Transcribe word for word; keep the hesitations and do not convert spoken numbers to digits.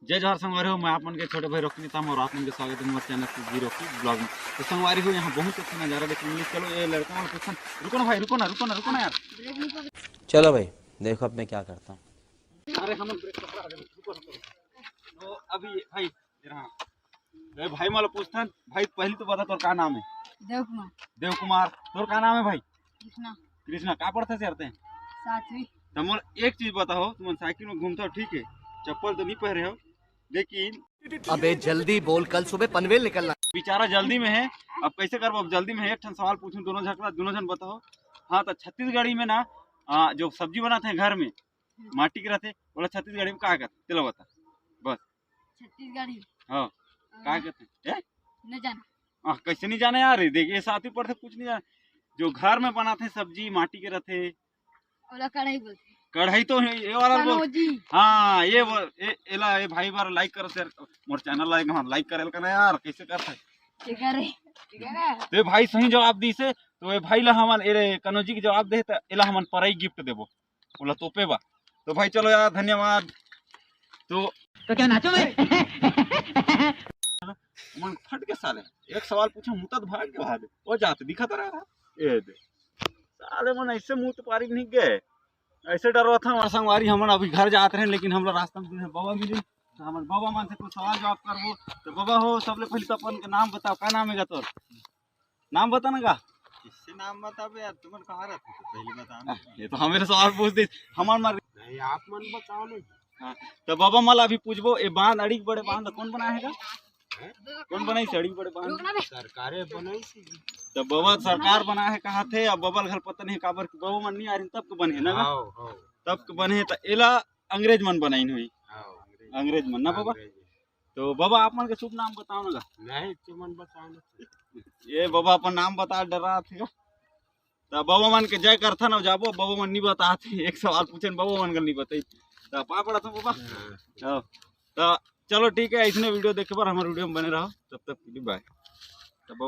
जय जोहार संगवारी हो, मैं आप मन के छोटे भाई रोकी नेताम और आप मन के स्वागत है मोर चैनल के जी रोकी ब्लॉग में। तो संगवारी हो, यहाँ बहुत अच्छा नजारा देखने मिली। चलो ये लड़का मन पूछन, रुको ना भाई, रुको ना, रुको ना, रुको ना यार। चलो भाई, देखो अब मैं क्या करता हूँ। अरे हम ब्रेक पकड़ा दे, रुको, रुको। तो अभी भाई, ये रहा। ए भाई, मला पूछथन भाई, पहली तो बता, तोर का नाम है? देव कुमार। देव कुमार। तोर का नाम है भाई? कृष्णा। कृष्णा, का पढ़थस यार तें? सातवीं। त मोला एक चीज बताओ, तुमन साइकिल में घूमता हो, ठीक है, चप्पल तो नहीं पहरे हो, लेकिन अबे जल्दी बोल, कल सुबह पनवेल निकलना। बेचारा जल्दी में है, अब कैसे करबो? अब जल्दी में है, एक ठन सवाल पूछूं, दोनों झकला, दोनों जन बताओ। हाँ, तो छत्तीसगढ़ी में ना, आ, जो सब्जी बनाते हैं घर में, माटी के रहते, बोला छत्तीसगढ़ी में का कहते, तेला बता। बस। छत्तीसगढ़ी। हाँ। अ, का कहते? ए? न जाना। आ, कैसे नहीं जाने यार? देख, ये साथ ही पढ़ते, कुछ नहीं जाने। जो घर में बनाते सब्जी, माटी के रहते। ओला कढ़ाई बोलते। कढ़ाई तो है, ये वाला बोल। कनौजी। हाँ, ये बोल, ए, एला, ए भाई बार लाइक करो, शेयर, मोर चैनल लाइक, हाँ, लाइक करे का ना यार, कैसे करते? ठीक है रे। ठीक है ना? तो ये भाई सही जवाब दी से, तो ये भाई ला हमन, ए रे, कनौजी के जवाब दे, तो एला हमन परई गिफ्ट देबो। ओला तोपे बा। तो भाई चलो यार, धन्यवाद। तो तो क्या नाचो मैं? मन फट के साले, एक सवाल पूछा, मुतत भाग के भागे। वो जात दिखा तो रहा। ए दे। साले मन ऐसे मुंह तो पारी नहीं गए। ऐसे डरवा था हमारा संगवारी, हमन अभी घर जात रहे, लेकिन हमला रास्ता में बाबा मिली, तो हमन बाबा मन से कुछ सवाल जवाब करबो। तो बाबा हो, सबले पहले तो अपन के नाम बताओ, का नाम है तोर? नाम बता ना का? किससे नाम बताबे यार, तुमन कहाँ रहते थे पहले बता ना। ये तो हमें सवाल पूछ दे, हमार मार। नहीं, आप मन बताओ ना। हाँ, तो बाबा मला अभी पूछबो, ए बांध, अड़ी बड़े बांध कौन बनाए है का? हैं? कौन बनाई से अड़ी बड़े बांध? रुकना बे। सरकारे बनाई सी। तो बाबा सरकार बनाए है कहा थे, अब बाबा घर पता नहीं काबर कि बाबा मन नहीं आ रही तब के बने है ना का? हाँ, हाँ। तब के बने है, तो एला अंग्रेज मन बनाइन हुई। हाँ, अंग्रेज। अंग्रेज मन ना बाबा? अंग्रेज। तो बाबा, आप मन के शुभ नाम बताओ ना गा। नहीं, तुमन बताओ ना। ये बाबा अपन नाम बता डरा थे। तो बाबा मन के जय करथन अउ जाबो, बाबा मन नहीं बताते, एक सवाल पूछन, बाबा मन के नहीं बताई। तो पाँव पड़ा था बाबा। हाँ। हाँ। तो चलो ठीक है, इसने वीडियो देखे बर हमारे वीडियो में बने रहो, तब तक के लिए बाय। तो बाबा